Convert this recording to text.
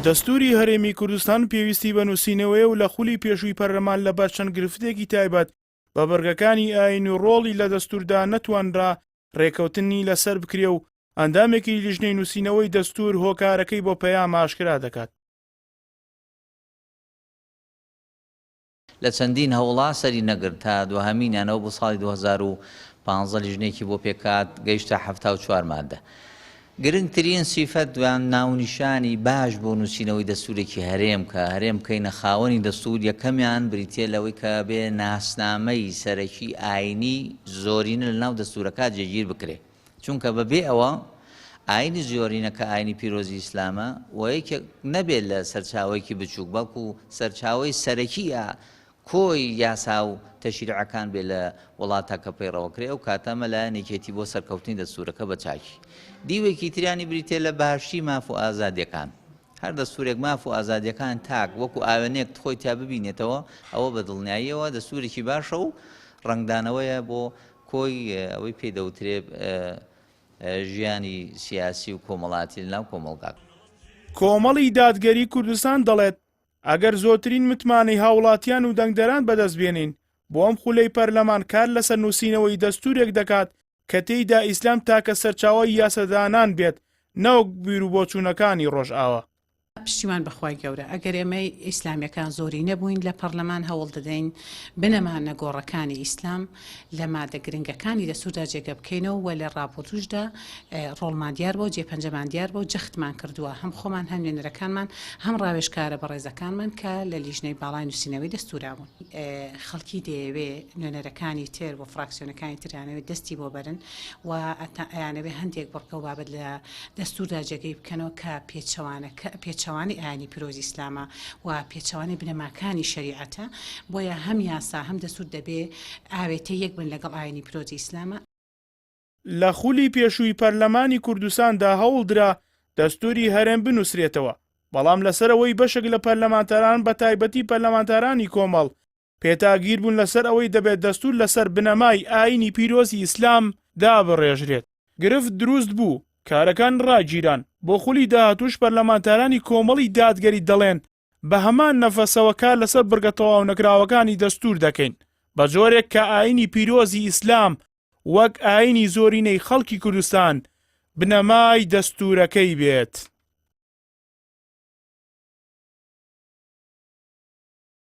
دەستووری هەرێمی کوردستان پێویستی بە نووسینەوەیە و لە خولی پێشووی پەرلەمان لەبەر چەند گرفتێکی تایبەت بە بڕگەکانی ئایین و ڕۆڵی لە دەستووردا نەتوانرا ڕێکەوتنی لەسەر بکرێ و ئەندامێکی لیژنەی نووسینەوەی دەستوور هۆکارەکەی بۆ پەیام ئاشکرا دەکات. لە چەندین هەوڵا سەری نەگرت تا دواهەمینیان ئەوە بوو ساڵی 2015 لیژنەیەکی بۆ پێکهات گەیشتە 74 مادە. گرنگترین سیفەت یان ناونیشانی باش بۆ نووسینەوەی دەستوورێکی هەرێم کە هەرێم بکەینە خاوەنی دەستوور یەکەمیان بریتییە لەوەی کە بێ ناسنامەی سەرەکی ئاینی زۆرینە لەناو دەستوورەکە جێگیر بکرێ. چونکە بە بێ ئەوە ئاینی زۆرینە کە ئاینی پیرۆزی ئیسلامە و یەکێک نەبێت لە سەرچاوەیەکی بچووک بەڵکو سەرچاوەی سەرەکی کۆی یاسا و تەشریعەکان بێ لە وڵاتا کە پەیڕەوەکرێ ئەو کاتە ئەمە لایەنێکێتی بۆ سەرکەوتنی دەستوورەکە بە چاکی. دیوێکی تریانی بریتیە لە باشی ماف و ئازادیەکان. هەر دەستوورێک ماف و ئازادیەکان تاک وەکو ئاوێنەیەک خۆی تیا ببینێتەوە ئەوە بە دڵنیاییەوە دەستوورێکی باشە و ڕەنگدانەوەیە بۆ کۆی ئەوەی پێی دەوترێ ژیانی سیاسی و کۆمەڵاتی لەناو کۆمەڵگا. کۆمەڵی دادگەری کوردستان دەڵێت، ئەگەر زۆرترین متمانەی هاوڵاتیان و دەنگدەران بەدەست بێنین، بۆ ئەم خولەی پەرلەمان کار لەسەر نووسینەوەی دەستوورێک دەکات کە تێیدا ئیسلام تاکە سەرچاوەی یاسادانان بێت نەوەک بیروبۆچوونەکانی ڕۆژئاوا. پشتیوان بە خوای گەورە ئەگەر ئێمەی ئیسلامیەکان زۆرینە بووین لە پەڕلەمان هەوڵ دەدەین بنەما نەگۆڕەکانی ئیسلام لە مادە گرنگەکانی دەستوردا جێگە بکەینەوە و لە ڕابوردووشدا ڕۆڵمان دیار بووە جێ پەنجەمان دیار بووە جەختمان کردووە هەم خۆمان هەم نوێنەرەکانمان هەم ڕاوێژکارە بەڕێزەکانمان کە لە لیژنەی باڵای نووسینەوەی دەستورا بوون. خەڵکی دەیەوێ نوێنەرەکانی تر و فراکسیۆنەکانی تر دەیانەوێ دەستی بۆ بەرن و ئەیانەوێ هەندێک بڕگە و بابەت لە دەستوردا جێگەی بکەنەوە کە پێچەوانەکە پێچەوانەی ئایینی پیرۆزی ئیسلامە و پێچەوانەی بنەماکانی شەریعەتە بۆیە هەم یاسا هەم دەستور دەبێ ئاوێتەی یەک بن لەگەڵ ئایینی پیرۆزی ئیسلامە. لە خولی پێشووی پەرلەمانی کوردستاندا هەوڵدرا دەستوری هەرێم بنووسرێتەوە، بەڵام لەسەر ئەوەی بەشێک لە پەرلەمانتاران بەتایبەتی پەرلەمانتارانی کۆمەڵ پێداگیر بوون لەسەر ئەوەی دەبێت دەستور لەسەر بنەمای ئایینی پیرۆزی ئیسلام دابڕێژرێت، گرفت دروست بوو، کارەکان ڕاگیران، بۆ خولی داهاتووش پەرلەمانتارانی کۆمەڵی دادگەری دەڵێن بە هەمان نەفەسەوە کار لەسەر بڕگە تەواونەکراوەکانی دەستور دەکەین، بە جۆرێک کە ئایینی پیرۆزی ئیسلام وەک ئایینی زۆرینەی خەڵکی کوردستان بنەمای دەستورەکەی بێت.